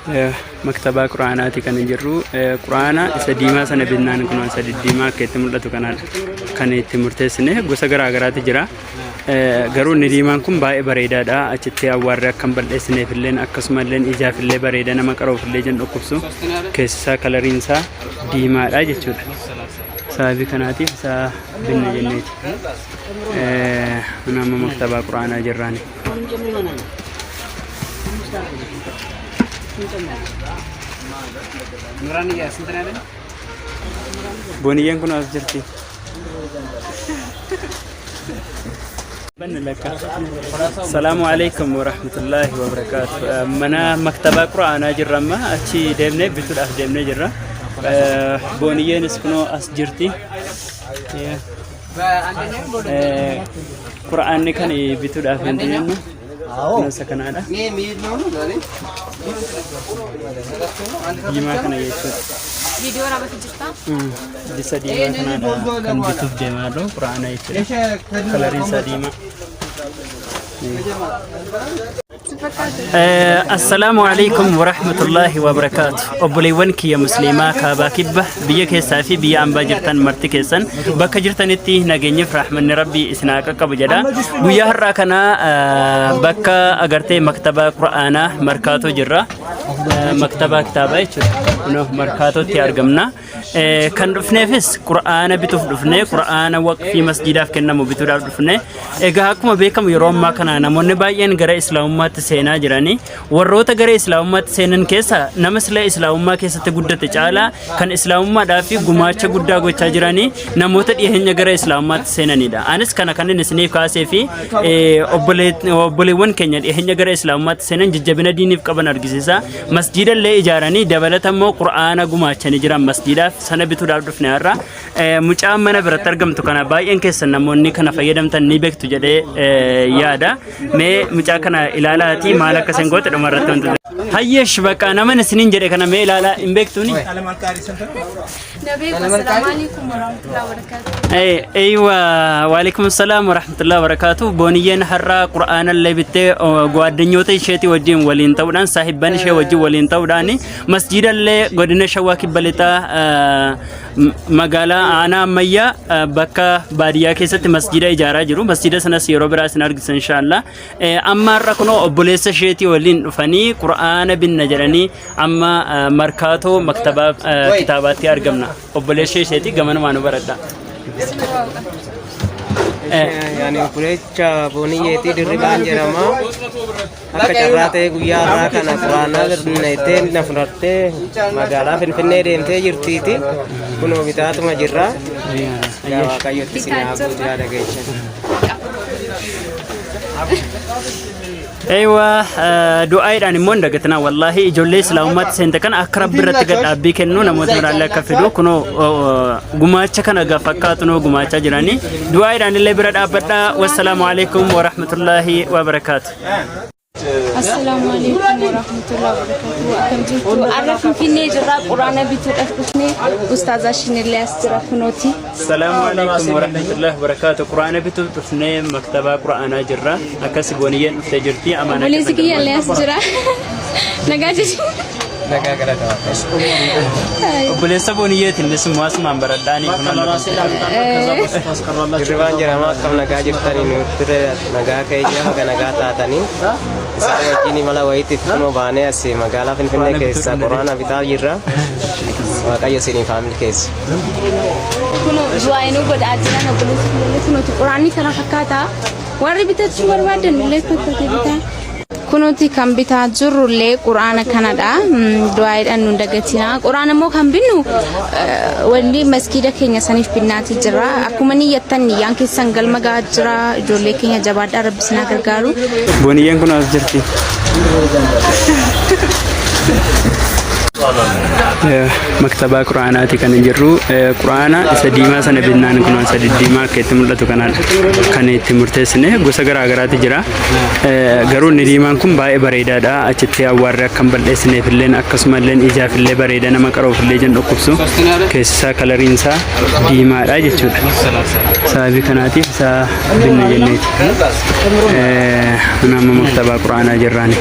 Maktabaa Quraanaati kan jirru. Quraana isa diimaa sana binnaan kun isa diddiimaa akka itti mul'atu kanaadha. Kan itti murteessine gosa garaa garaatu jira. Garuu inni diimaan kun baay'ee bareedaadha. Achitti awwaarri akka hin bal'eessineef illee akkasuma illee ijaaf illee bareeda nama qaroof illee jan dhukkubsu. Keessi isaa kalariin isaa diimaadha jechuudha. Sababii kanaatiif isa binna jenneeti. Nama maktabaa Quraanaa jirraani. Booniyyeen kun as jirti. Salaamu alaikum warahmatullahi wabarakaatu. Mana maktabaa Quraanaa jirra amma achi deemnee bituudhaaf deemnee jirra. Booniyyeenis kunoo as jirti. Quraanni kan bituudhaaf hin jennu kunoo isa kanaadha. Diimaa kana jechuudha. Viidiyoo raabatu jirta. Bisa diimaa kanaadha kan bituuf deemaa jiru quraana jechuudha. Kalariin isaa diimaa. Assalaamu alaikum warahmatullaahi wabarakaatu. Obboleewwan kiyya musliimaa kaabaa kibba biyya keessaa fi biyya ambaa jirtan marti keessan bakka jirtanitti nageenyiif rahmanni rabbii isin haa qaqqabu jedha. Guyyaa har'aa kana bakka agartee maktaba qura'aanaa markaatoo jirra. Maktabaa kitaabaa jechuudha. Kunoo markaatootti argamna. Kan dhufneefis qura'aana bituuf dhufne qura'aana waqfii masjiidaaf kennamu bituudhaaf dhufne. Egaa akkuma beekamu yeroo ammaa kana namoonni baay'een gara islaamummaatti seenaa jirani. Warroota gara islaamummaatti seenan keessa nama sila islaamummaa keessatti guddate caalaa kan islaamummaadhaaf gumaacha guddaa gochaa jirani namoota dhiyeenya gara islaamummaatti seenanidha. Anis kana kan inni isiniif kaasee fi obboleewwan keenya dhiyeenya gara islaamummaatti seenan jajjabina diiniif qaban argisiisa. Masjiida illee ijaaranii dabalata immoo qura'aana gumaachanii jiran masjiidaaf sana bituudhaaf dhufne har'a. Mucaan mana biratti argamtu kana baay'een keessan namoonni kana fayyadamtan ni beektu jedhee yaada. Mee mucaa kana ilaalaatii maal akka isin goote dhuma irratti wanti. Hayyeesh bakka naman isiniin jedhe kana mee ilaalaa hin beektuuni? Nabii assalaamu alaikum warahmatullahi wabarakatuh. Eywa waalaikum salaam warahmatullahi wabarakatuh. Booniyyeen har'a qura'aana illee bittee gwaaddanyoota isheetii wajjin waliin ta'uudhaan saahibban ishee wajjin waliin ta'uudhaan masjiida illee godina Shawaa Kibba Lixaa magaalaa aanaa ammayyaa bakka baadiyyaa keessatti masjiida ijaaraa jiru. Masjiida sanas yeroo biraa isin argisa inshaallah. Amma har'a kunoo obboleessa isheetii waliin dhufanii qura'aana binna jedhanii amma markaatoo maktabaa kitaabaatti argamna. Obboleessa isheetii gamanumaa nu baradha. Yani obboleecha Booniyyeetii Dirribaan jedhama. Akka carraa ta'ee guyyaa har'aa kana quraanaa birneettee na fudhattee magaalaa Finfinnee deemtee jirtiiti. Kunoo bitaatuma jirra. Yaa Waaqayyotti isin haa guutu yaada keessan. Eeywa du'aayiidhaan immoo hin dagatinaa wallaahi ijoollee islaamummaatti seente kana akka rabbi irratti gad dhaabbii kennu namoota biraallee akka fidu kunoo gumaacha kana gaa fakkaatu noo gumaachaa jiranii du'aayiidhaan illee bira dhaabbadhaa wassalaamu alaikum warahmatullaahi wabarakaatu. Assalaamu alaikum warahmatullahi wabarakatuh. Akkam jirtu? Har'a Finfinnee jirra. Quraana bituudhaaf dhufne. Ustaazaa Shinillee as jira kunooti. Assalaamu alaikum warahmatullahi wabarakatuh. Quraana bituuf dhufnee maktabaa quraanaa jirra. Akkas booniyyeen dhuftee jirti. Amaanaa Obboleessi kiyya illee as jira. Nagaa jechuun. Nagaa galata Waaqayyo. Obboleessa booniyyeeti innis immoo asumaan baradhaanii kunoo Dirribaan jedhama akkam nagaa jirtanii nutti nagaa keenya haga nagaa taatanii isaan wajjin imala wayiitiif kunoo baanee as magaalaa Finfinnee keessa quraana bitaa jirra. Waaqayyo isiniif haa milkeessu. Kunoo du'aa inuu godhaa jiran obboleessi kiyya illee kunooti quraanni kana fakkaata. Warri bitachuu barbaadan illee kottate bitaa. Kunuti kan bitaa jirru illee quraana kanadha. Du'aayiidhaan nu dagatina. Quraana immoo kan binnu wanni maskiida keenya saniif binnaati jira. Akkuma niyyattan niyyaan keessan galma gahaa jira. Ijoollee keenya jabaadhaa rabbi isin haa gargaaru. Booniyyeen kun as jirti. Maktabaa quraanaati kan jirru. Quraana isa diimaa sana binnaan kun isa diddiimaa akka itti mul'atu kanaadha. Kan itti murteessine gosa garaa garaatu jira. Garuu inni diimaan kun baay'ee bareedaadha. Achitti awwaarri akka hin bal'eessineef illee akkasuma illee ijaaf illee bareeda nama qaroof illee jan dhukkubsu. Keessi isaa kalariin isaa diimaadha jechuudha. Sababii kanaatiif isa binna jenneeti. Nama maktabaa quraanaa jirraani.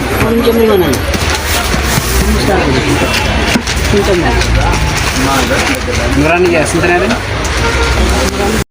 ኑራንያ ስንት ነው ያለኝ?